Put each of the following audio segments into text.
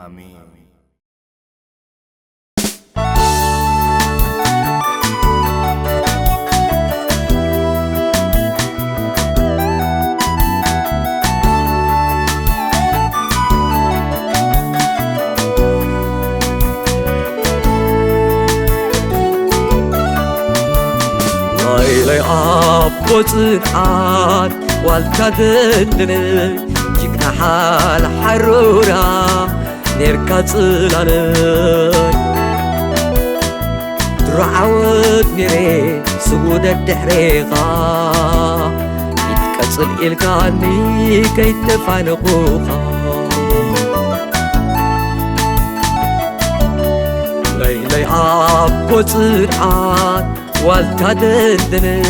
ኣሜን። ናይለይ ኣቦ ጽንዓት ዋልታ ደንደነይ ጅግና ሓል ሓሮራ ኔርካ ጽላለይ ድሮ ዓወት ኔሬ ስውደት ድሕሬኻ ይትቀጽል ኢልካኒ ከይተፋነቑኻ ለይለይ ኣቦ ጽንዓት ዋልታ ደንደነይ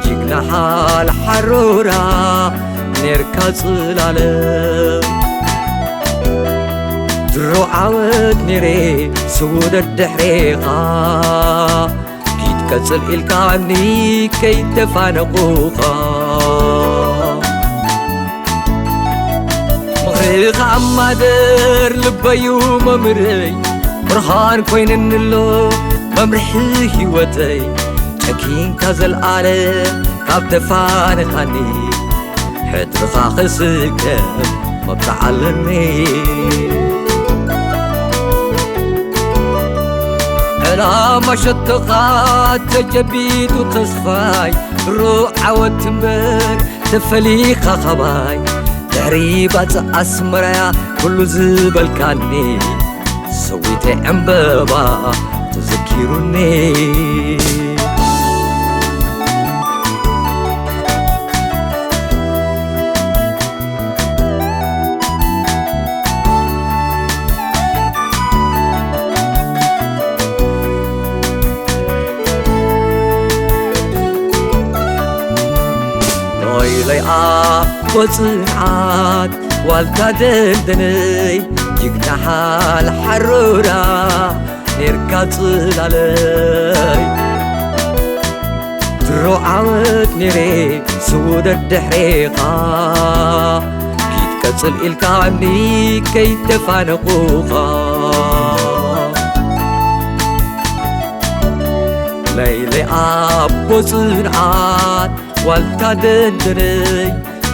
ጅግና ሓል ሓሮራ ኔርካ ጽላለ ድሮ ዓወት ኔሬ ስውደት ድሕሬኻ ኪድ ቀጽል ኢልካኒ ከይተፋነቑኻ ምኽርኻ ኣማደር ልበዩ መምህረይ ብርሃን ኮይንኒ ኣሎ መምርሒ ህይወተይ ጨኪንካ ዘልኣለ ካብ ተፋነኻኒ ሕድርኻ ክስከም መብጽዓ ኣለኒ ዕላማ ሸቶኻ ተጨቢጡ ተስፋይ ድሮ ዓወት እምበር ተፈሊኻ ኻባይ ድሕሪ ባጽዕ ኣስመራያ ኩሉ ዝበልካኒ ሰዊተ ዕምበባ ተዘኪሩኒ ኖይለይ ኣቦ ጽንዓት ዋልታ ደንደነይ ጅግና ሓል ሓሮራ ኔርካ ጽላለይ ድሮ ዓወት ኔሬ ስውደት ድሕሬኻ ኪድ ቀጽል ኢልካኒ ከይተፋነቑኻ ለይለይ ኣቦ ጽንዓት ዋልታ ደንደነይ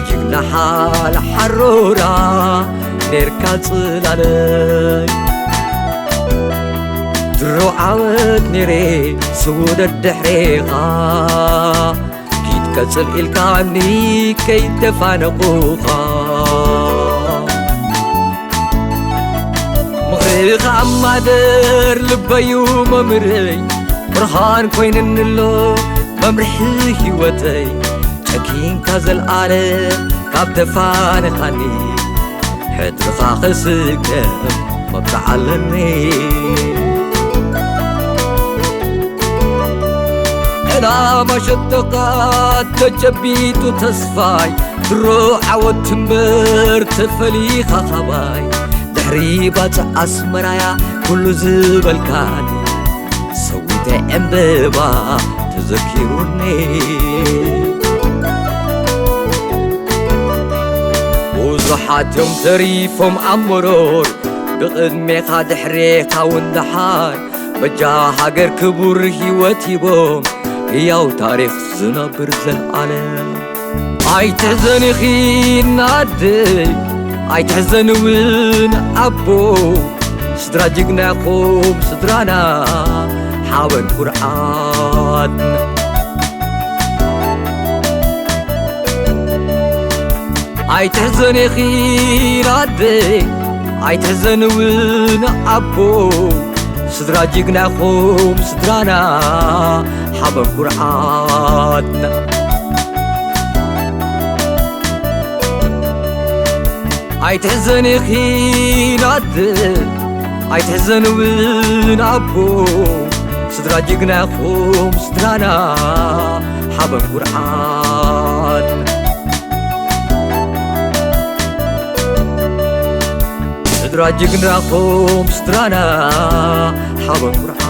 ጅግና ሓል ሓሮራ ኔርካ ጽላለይ ድሮ ዓወት ኔሬ ስውደት ድሕሬኻ ኪድ ቀጽል ኢልካኒ ከይተፋነቑኻ ምኽርኻ ኣማደር ልበዩ መምህረይ ብርሃን ኮይንኒ ኣሎ መምርሒ ህይወተይ ጨኪንካ ዘልኣለ ካብ ተፋነኻኒ ሕድርኻ ክስከም መብጽዓ ኣለኒ ዕላማ ሸቶኻ ተጨቢጡ ተስፋይ ድሮ ዓወት እምበር ተፈሊኻ ኻባይ ድሕሪ ባጽዕ ኣስመራያ ኩሉ ዝበልካኒ ሰዊተ ዕምበባ ተዘኪሩኒ ብዙሓት እዮም ተሪፎም ኣብ መሮር ብቕድሜኻ ድሕሬኻ እውን ደሓር በጃ ሃገር ክቡር ህይወት ሂቦም ህያው ታሪኽ ዝነብር ዘለዓለም ኣይትሕዘን ኢኺ ናደይ ኣይትሕዘን እውን ኣቦ ስድራ ጅግናኹም ስድራና ሓበን ኩርዓት ኣይትሕዘን ኢኺ ናደይ ኣይትሕዘን እውን ኣቦ ስድራ ጅግናኹም ስድራና ሓበን ኩርዓትና ኣይትሕዘን ኢኺ ናደይ ኣይትሕዘን እውን ኣቦ ስድራ ጅግናኹም ስድራና ሓበን ኩርዓትና ስድራ ጅግናኹም ስድራና ሓበን ኩርዓት